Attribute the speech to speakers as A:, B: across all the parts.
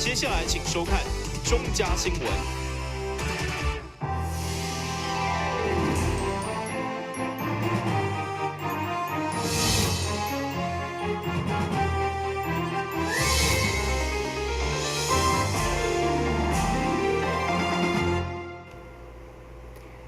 A: 接下來請收看中嘉新聞。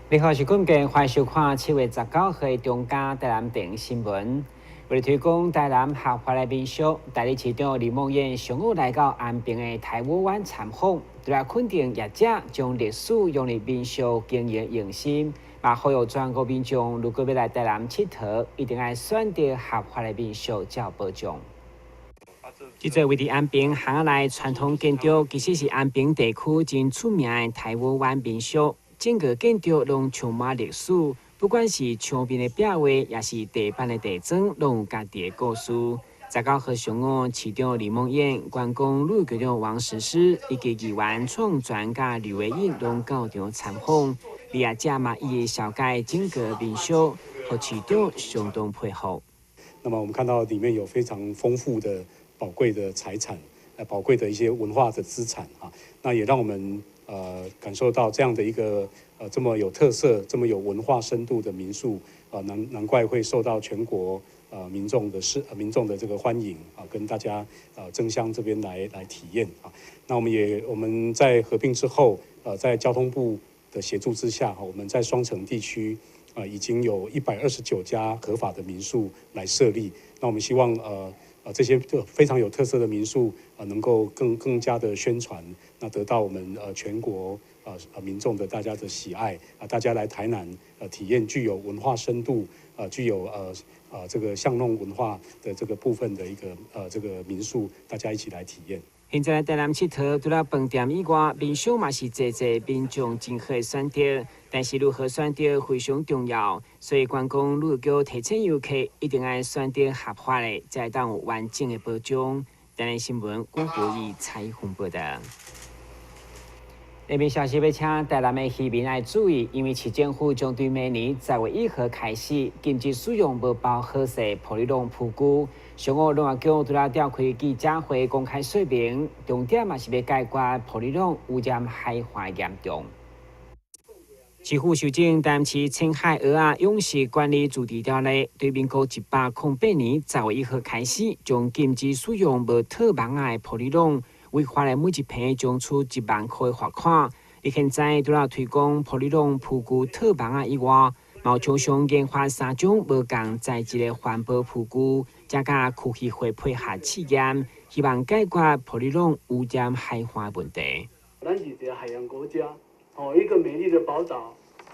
B: 你好，是冠建，歡迎收看7月19號的中嘉台南電新聞。為了推廣台南合法的民宿，代理市長林孟燕上午來到安平的台武灣參訪，除了肯定業者將歷史融入民宿經營用心，嘛呼籲全國民眾如果欲來台南𨑨迌，一定愛選擇合法的民宿才有保障。這座位佇安平巷仔內傳統建築，其實是安平地區真出名的台武灣民宿。整個建築攏充滿歷史，不管是牆面的壁畫，抑是地板的地磚，攏有家己的故事。19號上午，市長林孟燕、觀光旅局長王實施以及議員創專家呂維穎攏到場參訪。李亞姐嘛，伊會紹介整個民宿，予市長相當佩服。
C: 那麼我們看到裡面有非常豐富的寶貴的財產，寶貴的一些文化的資產啊，那也讓我們感受到這樣的一個這麼有特色、這麼有文化深度的民宿，難怪會受到全國民眾的這個歡迎啊，跟大家爭相這邊來體驗啊。那我們在合併之後，在交通部的協助之下，我們在雙城地區已經有129家合法的民宿來設立。那我們希望這些非常有特色的民宿能夠更加的宣傳，那得到我們全國民眾的大家的喜愛啊，大家來台南體驗具有文化深度具有這個巷弄文化的這個部分的一個這個民宿，大家一起來體驗。
B: 現在台南𨑨迌，除了飯店以外，民宿嘛是濟濟民眾真好的選擇。但是如何選擇非常重要，所以觀光旅遊局提醒遊客一定愛選擇合法的，才會當有完整的保障。台南新聞郭國義採訪報道。下面消息欲請台南的漁民愛注意，因為市政府將對明年10月1號開始禁止使用無包好勢玻璃籠浮具。上午農業局除了召開記者會公開說明，重點嘛是欲解決玻璃籠污染海岸嚴重。市府修正台南市淺海蚵仔養殖管理自治條例，對民國108年10月1號開始，將禁止使用無套網仔的玻璃籠。違法的每一坪將處1萬塊的罰款。而現在除了推廣玻璃籠浮具套網仔以外，嘛有廠商研發三種無仝材質的環保浮具，才佮區議會配合試驗，希望解決玻璃籠污染海岸問題。
D: 咱是一個海洋國家，哦，一個美麗的寶島。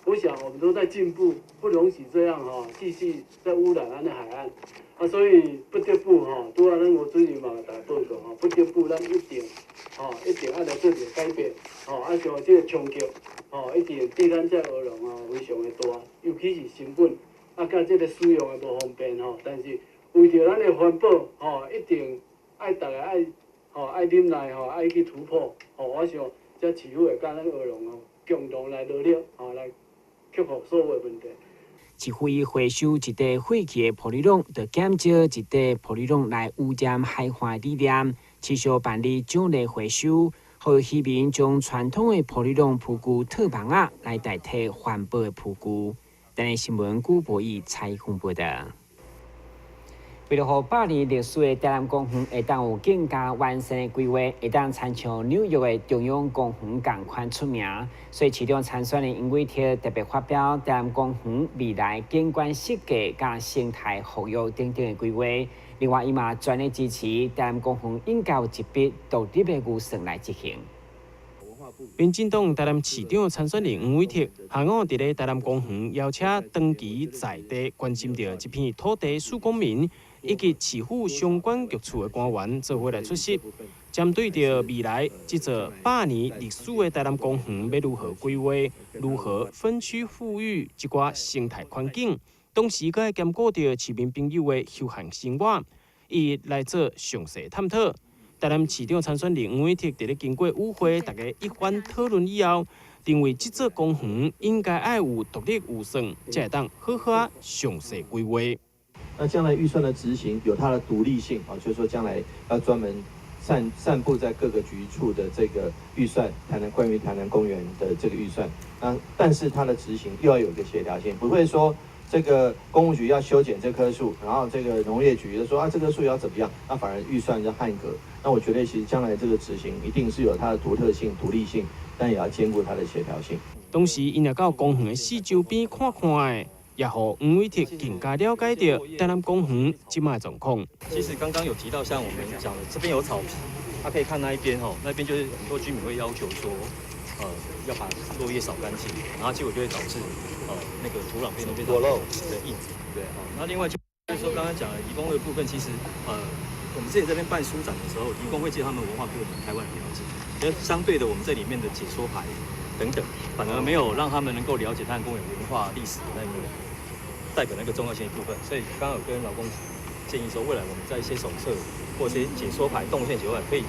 D: 我想我們都在進步，不容許這樣哈繼續在污染咱的海岸。啊，所以不得不哈，拄仔咱吳主任嘛共大家報告吼，不得不咱一定吼，一定愛來做一個改變，吼，啊像這個衝擊，吼，一定對咱這蚵籠啊非常的大，尤其是成本，啊，佮這個使用的無方便吼，但是為著咱的環保吼，一定愛逐个愛吼愛忍耐吼，愛去突破吼，我想這市府會佮咱蚵農哦共同來努力吼，來克服所有的問題。
B: 市府以回收一塊廢棄的玻璃籠，就減少一塊玻璃籠來污染海岸的理念，持續辦理獎勵回收，予漁民將傳統的玻璃籠浮具套網仔來代替環保的浮具。台南新聞古博義採訪報道。為了予百年歷史的台南公園會當有更加完善的規劃，會當親像紐約的中央公園仝款出名，所以市長參選人黃偉哲特別發表台南公園未來景觀設計佮生態復育等等的規劃。另外，伊嘛全力支持台南公園應該有一筆獨立的預算來執行。
E: 民進黨台南市長參選人黃偉哲下午佇咧台南公園邀請長期在地關心著這片土地史公民以及市府相關局處的官員做伙來出席，針對著未來這座百年歷史的台南公園欲如何規劃、如何分區復育這寡生態環境，同時閣愛兼顧著市民朋友的休閒生活，伊來做詳細探討。台南市長參選人黃偉哲佇咧經過與會大家一番討論以後，認為這座公園應該愛有獨立預算，才會當好好仔詳細規劃。
F: 那將來預算的執行有它的獨立性啊，就是說將來要專門散布在各個局處的這個預算，台南關於台南公園的這個預算，那但是它的執行又要有一個協調性，不會說這個工務局要修剪這棵樹，然後這個農業局就說啊這棵樹要怎麼樣，那反而預算就扞格。那我覺得其實將來這個執行一定是有它的獨特性、獨立性，但也要兼顧它的協調性。
E: 同時，𪜶也到公園的四周邊看看的，也予黃偉哲更加了解著台南公園這擺狀況。
G: 其實剛剛有提到，像我們講的，這邊有草皮，他可以看那一邊吼，那邊就是很多居民會要求說，要把落葉掃乾淨，然後結果就會導致那個土壤變得非常的硬。對，好，那另外就是說剛剛講的移工的部分，其實我們之前這邊辦書展的時候，移工會借他們文化給我們台灣人了解，因為相對的，我們這裡面的解說牌等等，反而沒有讓他們能夠了解台南公園文化歷史的那個代表那個重要性一部分。所以剛剛有跟勞工局建議說，未來我們在一些手冊或者一些解說牌、動線解說牌，可以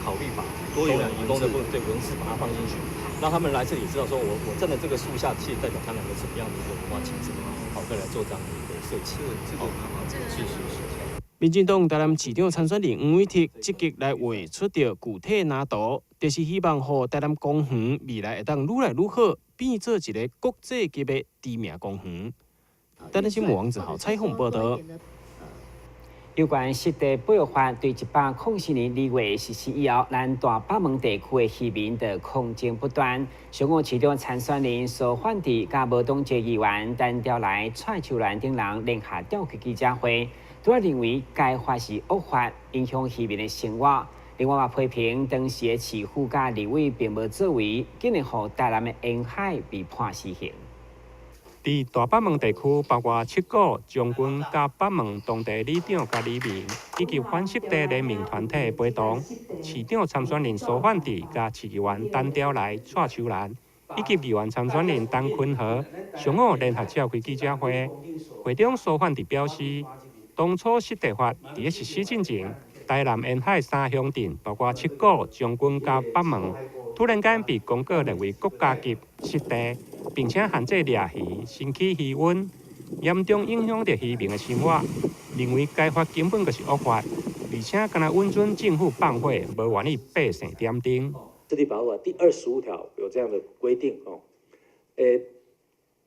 G: 考慮把多元移工的部分對文字把它放進去，讓他們來這裡知道說我站在這個樹下，其實代表他們兩個什麼樣的一個文化精神，好，再來做這樣的一個設計。這個蠻好，是是是。
E: 民進黨台南市長參選人黃偉哲積極來畫出著具體藍圖，就是希望予台南公園未來會當愈來愈好，變做一个國際級的知名公園。台南新聞王子豪採訪報道。
B: 有關濕地保育法對104年2月實施以後，咱大北門地區的漁民的抗爭不斷。上午市長參選人蘇煥智佮無黨籍議員陳調來、蔡秋蘭等人聯合召開記者會，都認為該法是惡法，影響漁民的生活。另外嘛批評當時的市府佮立委並無作為，竟然予台南的沿海被判死刑。
H: 佇大北門地區，包括七股、將軍佮北門當地里長佮里民，以及反濕地聯盟團體陪同，市長參選人蘇煥智佮市議員陳調來、蔡秋蘭，以及議員參選人陳坤和，上午聯合召開記者會。會中蘇煥智表示，當初濕地法佇咧實施進前，台南沿海三鄉鎮，包括七股、將軍佮北門，突然間被公告列為國家級濕地，並且限制掠魚、新起魚塭，嚴重影響著漁民的生活。認為該法根本就是惡法，而且敢若允准政府放火，無願意百姓點燈。
I: 濕地保護法第25條有這樣的規定哦，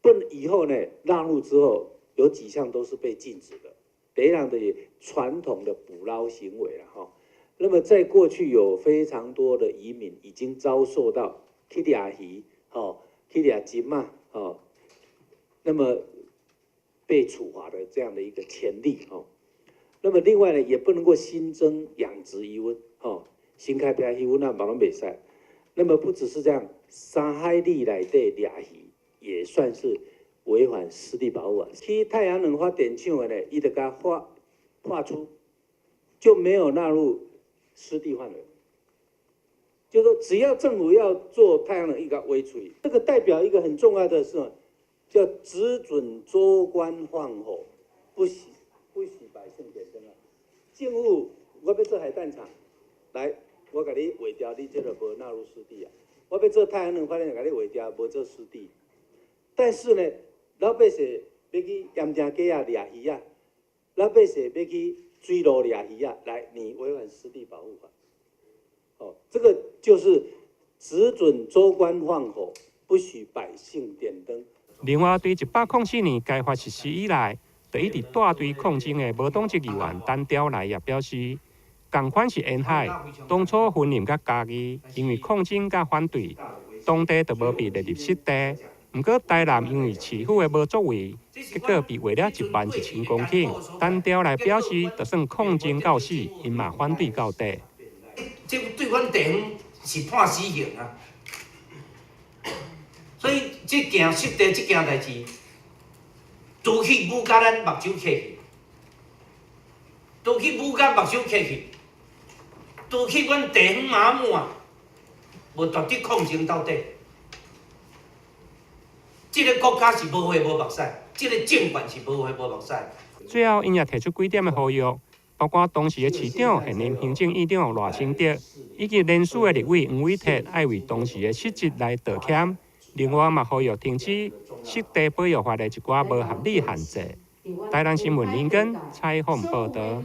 I: 不以後呢納入之後，有幾項都是被禁止的。第一項的傳統的捕撈行為了哈。那麼在過去有非常多的移民已經遭受到去掠魚，吼，去掠金嘛，吼，那麼被處罰的這樣的一個前例，吼。那麼另外呢，也不能夠新增養殖魚塭，吼，新開闢魚塭那嘛攏袂使。那麼不只是這樣，3海里內底掠魚也算是違反濕地保護法。去太陽能發電廠的呢，伊就共劃出，就沒有納入濕地範圍。就說只要政府要做太陽能，伊共劃出去，這個代表一個很重要的是，叫只准州官放火，不許百姓點燈啊。政府我欲做海淡廠，來，我共你劃掉，你這個無納入濕地啊。我欲做太陽能發電，共你劃掉，無做濕地。但是呢，老百姓欲去鹽埕街仔掠魚仔，老百姓欲去水路掠魚仔，來，你違反濕地保護法。哦，這個就是只准州官放火，不許百姓點燈。
H: 另外，對104年該法實施以來，就一直帶隊抗爭的無黨籍議員陳調來也表示，仝款是沿海，當初雲林佮嘉義，因為抗爭佮反對，當地就無被列入濕地。毋過台南因為市府的無作為，結果被劃了11,000公頃。陳調來表示，就算抗爭到死，𪜶嘛反對到底。
J: 這對阮地方是判死刑啊！所以這件濕地這件代誌，除去舞共咱目睭瞌去，除去舞共目睭瞌去，除去阮地方麻木啊，無絕對抗爭到底。這个國家是無血無目屎，這个政權是無血無目屎。
H: 最後，𪜶也提出幾點的呼籲，包括當時的市長、現任行政院長賴清德，以及連署的立委黃偉哲，愛為當時的失職來道歉。另外嘛，呼籲停止濕地保育法的一寡無合理限制。台南新聞林根採訪報道。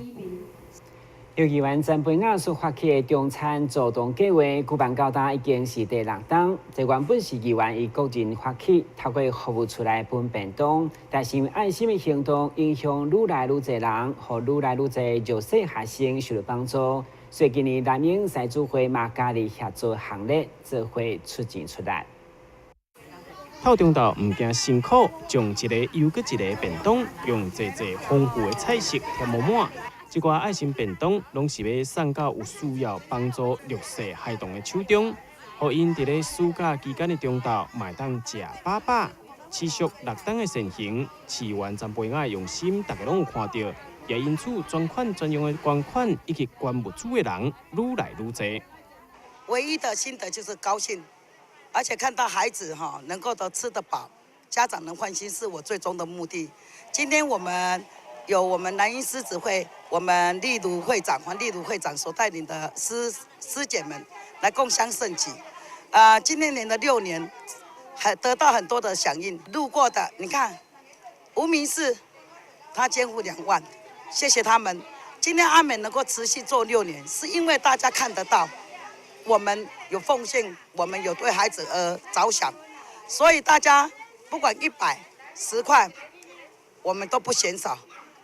B: 由議員曾培雅所發起的中餐助動計劃舉辦到今已經是第六冬。這原本是議員伊個人發起，透過服務處來分便當，但是因為愛心的行動影響愈來愈濟人，予愈來愈濟弱勢學生受到幫助，所以今年南英獅子會嘛加入協助行列，做伙出錢出力。
E: 透中晝毋驚辛苦，將一個又閣一個便當，用濟濟豐富的菜色填滿。這寡愛心便當攏是欲送到有需要幫助弱勢孩童的手中，予𪜶佇咧暑假期間的中晝，嘛會當食飽飽。持續六冬的善行，市議員曾培雅用心，大家攏有看著，也因此專款專用的捐款以及捐物資的人愈來愈濟。
K: 唯一的心得就是高興，而且看到孩子哈能夠都吃得飽，家長能放心，是我最終的目的。今天我們有我們南英獅子會，我們麗如會長黃麗如會長所帶領的師師姐們來共襄盛舉。啊，今年連了6年，還得到很多的響應。路過的，你看，無名氏他捐付2萬，謝謝他們。今天阿美能夠持續做六年，是因為大家看得到我們有奉獻，我們有對孩子而着想，所以大家不管100、10塊，我們都不嫌少。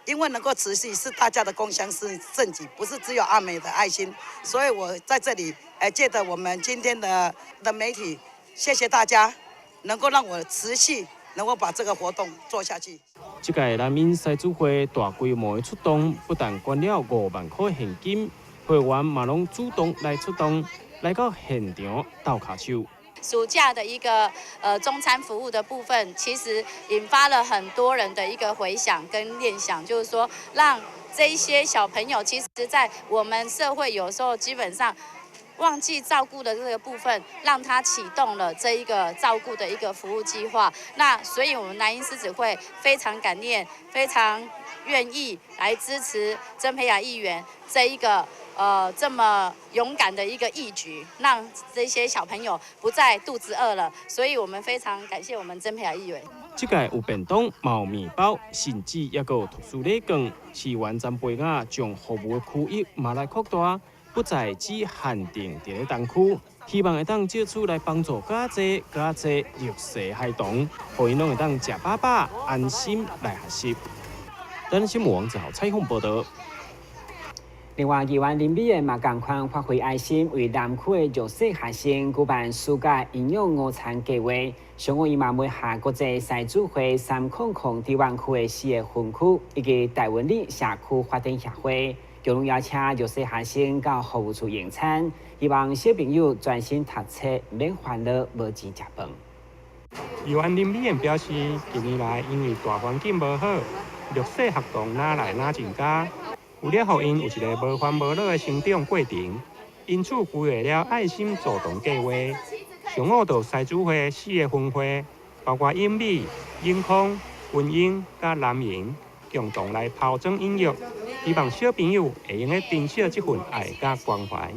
K: 因為能夠持續是大家的共襄是盛舉，不是只有阿美的愛心，所以我在這裡，借著我們今天的媒體，謝謝大家，能夠讓我持續能夠把這個活動做下去。
E: 這屆南英獅子會大規模的出動，不但捐了5萬塊現金，會員嘛攏主動來出動，來到現場鬥跤手。
L: 暑假的一個中餐服務的部分，其實引發了很多人的一個回響跟念想，就是說讓這一些小朋友，其實在我們社會有時候基本上忘記照顧的這個部分，讓他啟動了這一個照顧的一個服務計劃。那所以我們南英獅子會非常感念，非常願意來支持曾培雅議員這一個這麼勇敢的一個義舉，讓這些小朋友不再肚子餓了，所以我們非常感謝我們曾培雅議員。
E: 這屆有便當、有麵包，甚至猶閣有特殊禮券。市議員曾培雅將服務的區域嘛來擴大，不再只限定佇咧東區，希望會當藉此來幫助較濟較濟弱勢孩童，予𪜶攏會當食飽飽，安心來學習。等新聞王子豪採訪報道。
B: 另外，議員林美燕嘛仝款發揮愛心，為南區的弱勢學生舉辦暑假營養午餐計劃。上午伊嘛買下國際獅子會300台灣區的四個分區，以及大文里社區發展協會，共同邀請弱勢學生到服務處用餐，希望小朋友專心讀冊，免煩惱無錢食飯。
H: 議員林美燕表示，近年來因為大環境無好，弱勢學童若來若增加。為了予𪜶有一个無煩無惱的成長過程，因此規劃了愛心助動計劃。上午到獅子會四個分會，包括永美、永康、雲英佮南營，共同來拋磚引玉，希望小朋友會用得珍惜這份愛佮關懷。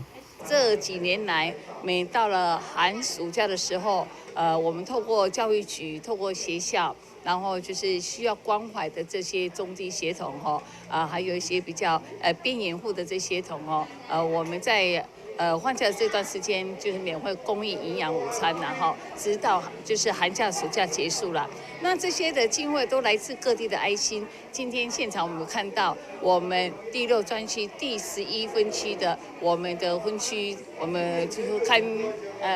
M: 這幾年來，每到了寒暑假的時候，我們透過教育局，透過學校，然後就是需要關懷的這些中低學童，吼，啊，還有一些比較邊緣戶的這些童，哦，我們在放假這段時間就是免費供應營養午餐，然後直到就是寒假暑假結束了。那這些的經費都來自各地的愛心。今天現場我們看到我們第六專區第11分區的我們的分區，我們就是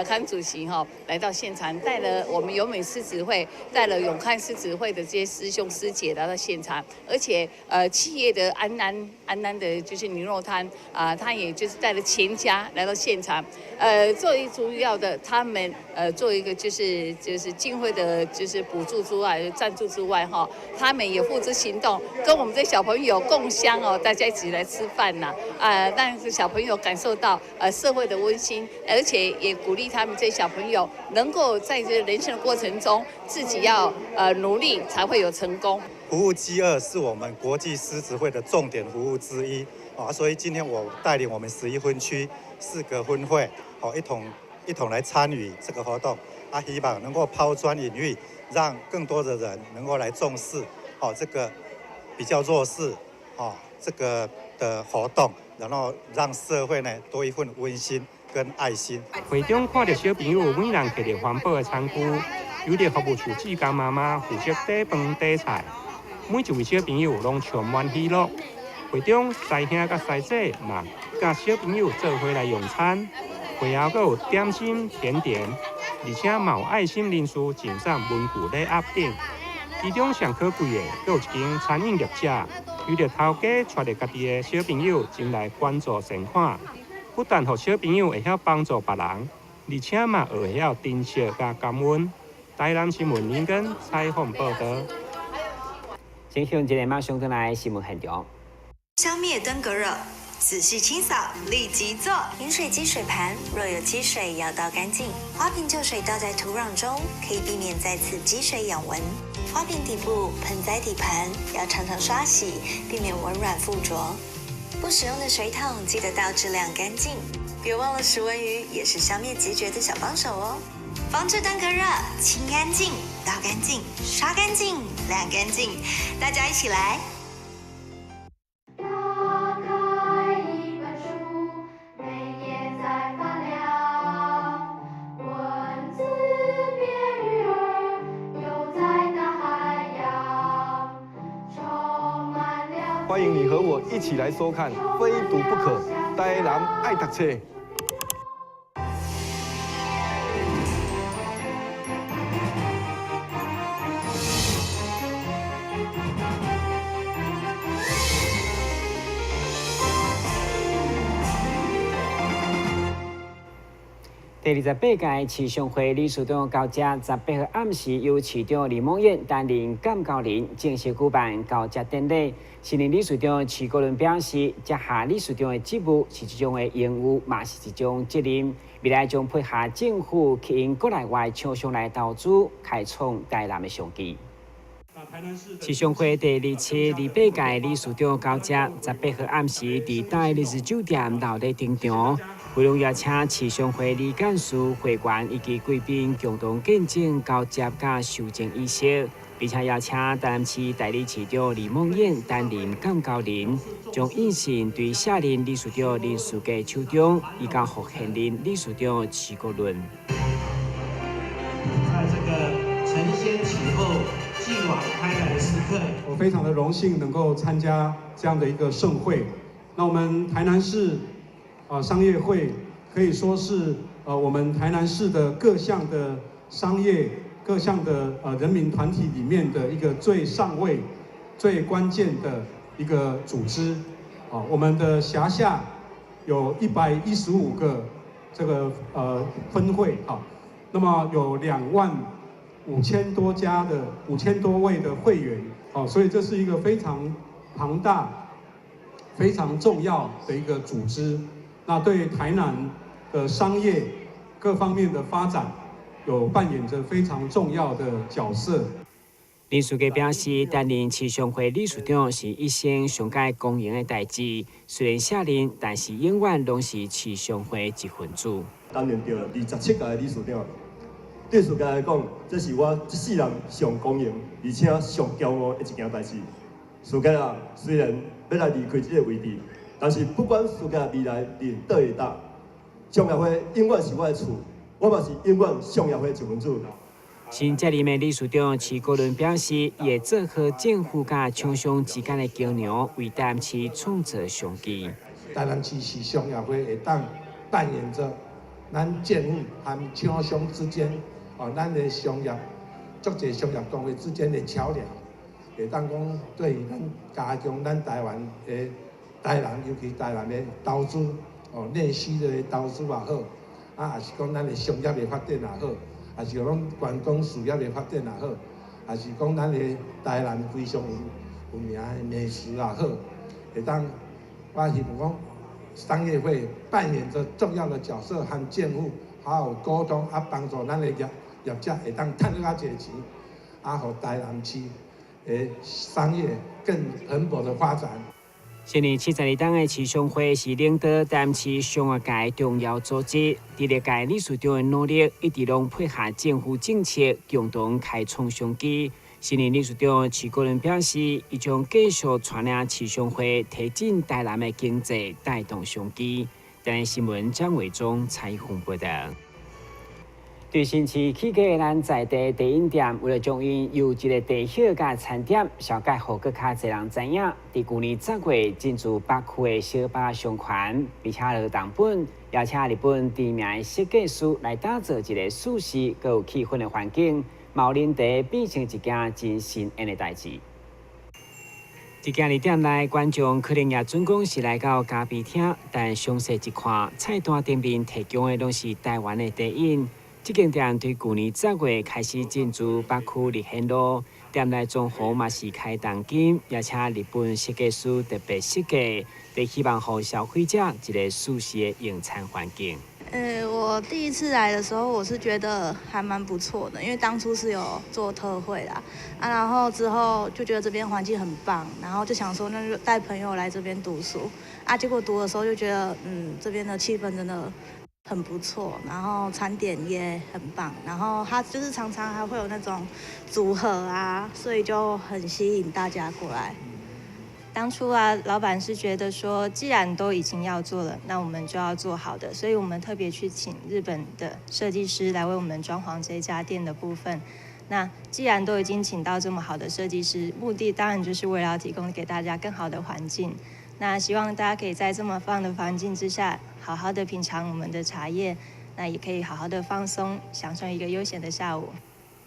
M: 潘主席哈來到現場，帶了我們永美獅子會，帶了永康獅子會的這些師兄師姐來到現場，而且企業的安安安安的就是牛肉攤啊，他也就是帶了全家來到現場，最主要的他們做一個就是經費的，就是補助之外，贊助之外哈，他們也付諸行動，跟我們這小朋友共襄哦，大家一起來吃飯吶，啊，讓小朋友感受到社會的溫馨，而且也鼓勵他們這些小朋友能夠在這人生的過程中，自己要努力才會有成功。
N: 服務飢餓是我們國際獅子會的重點服務之一啊，所以今天我帶領我們11分區四個分會，哦，一同來參與這個活動，啊，希望能夠拋磚引玉，讓更多的人能夠來重視，哦，這個比較弱勢，哦，這個的活動，然後讓社會呢多一份溫馨跟愛心。
H: 會中看著小朋友每人提著環保的餐具，由著服務處志工媽媽負責底飯底菜，每一位小朋友攏充滿喜樂。會中師兄佮師姐嘛，佮小朋友做伙來用餐，會後閣有點心甜點，而且嘛有愛心人士贈送文具禮盒等。其中上可貴的，閣有一間餐飲業者，由著頭家帶著家己的小朋友前來捐助善款，不但予小朋友會曉幫助別人，而且嘛學會曉珍惜佮感恩。台南新聞林根採訪報導。
B: 先向這个馬上轉來新聞現場。
O: 消滅登革熱，仔細清掃，立即做。飲水機水盤若有積水，要倒乾淨。花瓶舊水倒在土壤中，可以避免再次積水養蚊。花瓶底部、盆栽底盤要常常刷洗，避免蚊卵附着。不使用的水桶記得倒置晾乾淨。別忘了食蚊魚也是消滅孑孓的小幫手哦。防治登革熱，清乾淨，倒乾淨，刷乾淨，晾乾淨，大家一起來。
P: 打開一本書，每頁在發亮，文字變魚兒，游在大海洋，充滿了。
Q: 歡迎你和我一起來收看《非讀不可》，台南愛讀冊。
B: 第28屆市商會理事長交接18號暗時，由市長李孟諺擔任監交人，正式舉辦交接典禮。新任理事長徐國倫表示，接下理事長的職務是一種的榮譽，嘛是一種責任。未來將配合政府吸引國內外廠商來投資，開創台南的商機。市商會第27、28屆理事長交接18號暗時，佇大日子酒店鬧熱登場。會中邀請市商會理幹事、會員以及貴賓共同見證交接佮修正儀式，並且邀請台南市代理市長李孟諺擔任監交人，將印信對下任理事長林士傑手中，移交予現任理事長徐國倫。
J: 在這個承先啟後、繼往開來的時刻，
C: 我非常的榮幸能夠參加這樣的一個盛會。那我們台南市商業會可以說是我們台南市的各項的商業、各項的人民團體裡面的一個最上位、最關鍵的一個組織。啊，我們的轄下有115個這個分會，啊，那麼有25000多家的5000多位的會員，啊，所以這是一個非常龐大、非常重要的一個組織。那對台南的商業各方面的發展，有扮演着非常重要的角色。
B: 林士傑表示，擔任市商會理事長是一生上蓋光榮的代誌。雖然卸任，但是永遠攏是市商會一份子。
R: 擔任著27屆理事長，對士傑來講，這是我這世人上光榮而且上驕傲的一件代誌。士傑啊，雖然欲來離開這個位置，但是不管士傑未來佇佗位搭，商業會永遠是我的厝，我嘛是永遠商業會一份子。
B: 新接任的理事長徐國倫表示，伊會做好政府佮廠商之間的橋梁，為台南市創造商機。
S: 台南市市商業會會當扮演著咱政府和廠商之間，哦，咱的商業，足濟商業單位之間的橋梁，會當講對於咱加強咱台灣的台南，尤其台南的投資，哦，內需的投資也好，啊，也是講咱的商業的發展也好。也是講觀光事業的發展也好，也是講咱的台南非常有名的美食也好，會當我希望講商業會扮演著重要的角色，和政府好好溝通，啊，幫助咱的業者會當趁較濟錢，啊，予台南市的商業更蓬勃的發展。
B: 現年72冬的市商會是領導台南市商業界重要組織，佇歷屆理事長的努力，一直攏配合政府政策，共同開創商機。新任理事長徐國倫表示，伊將繼續帶領市商會提振台南的經濟，帶動商機。台南新聞張偉忠採訪報導。對新市起家的咱在地茶飲店，為了將𪜶優質的茶葉佮餐點，紹介予閣較濟人知影。佇舊年10月進駐北區的小巴商圈，並且落重本邀請日本知名的設計師來打造一个舒適閣有氣氛的環境。毛啉茶變成一件真新穎的代誌。這間的店內，觀眾可能也準講是來到咖啡廳，但詳細一看，菜單頂面提供的攏是台灣的茶飲。這間店對舊年10月開始進駐北區立憲路，店內裝潢嘛是開重金，也請日本設計師特別設計，佇希望予消費者一个舒適的用餐環境。
T: 我第一次來的時候，我是覺得還蠻不錯的，因為當初是有做特惠啦，啊，然後之後就覺得這邊環境很棒，然後就想說那就帶朋友來這邊讀書，啊，結果讀的時候就覺得，這邊的氣氛真的很不錯，然後餐點也很棒，然後它就是常常還會有那種組合啊，所以就很吸引大家過來。
U: 當初啊，老闆是覺得說，既然都已經要做了，那我們就要做好的，所以我們特別去請日本的設計師來為我們裝潢這家店的部分。那既然都已經請到這麼好的設計師，目的當然就是為了要提供給大家更好的環境。那希望大家可以在這麼棒的環境之下，好好的品嘗我們的茶葉，那也可以好好的放鬆，享受一個悠閒的下午。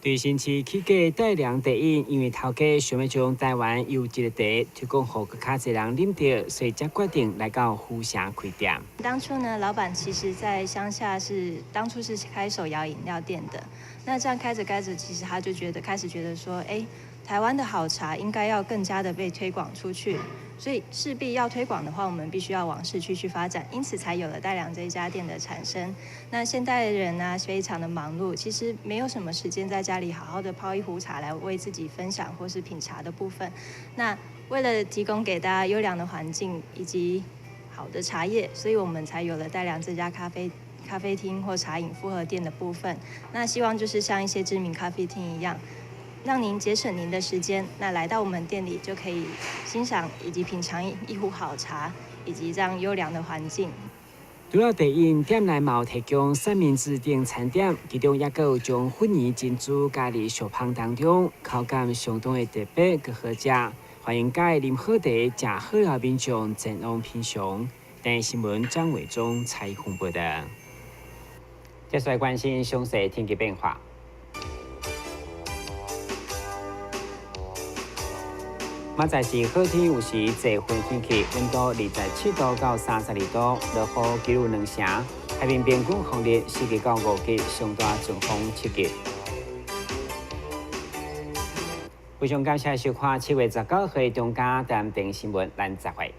B: 對新市起家帶涼茶飲，因為頭家想欲將台灣優質的茶推廣予閣較濟人啉著，所以才決定來到府城開店。
U: 當初呢，老闆其實在鄉下是當初是開手搖飲料店的。那這樣開著開著，其實他就覺得開始覺得說，哎，台灣的好茶應該要更加的被推廣出去，所以勢必要推廣的話，我們必須要往市區去發展，因此才有了帶涼這家店的產生。那現代人呢，非常的忙碌，其實沒有什麼時間在家裡好好的泡一壺茶來為自己分享或是品茶的部分。那為了提供給大家優良的環境以及好的茶葉，所以我們才有了帶涼這家咖啡廳或茶飲複合店的部分。那希望就是像一些知名咖啡廳一樣，讓您節省您的時間，那來到我們店裡就可以欣賞以及品嘗一壺好茶，以及這樣優良的環境。
B: 除了茶飲，店內嘛有提供三明治等餐點，其中也閣有將粉圓珍珠加佇燒麭當中，口感相當的特別閣好食。歡迎佮意啉好茶、食好料民眾前往品嘗。台視新聞張偉忠採訪報導。接下來關心詳細天氣變化。明仔載是好天，有時濟雲天氣，溫度27度到32度，落雨幾率2成。海面平均風力4級到5級，上大陣風7級。非常感謝收看7月19號中嘉台電新聞，咱再會。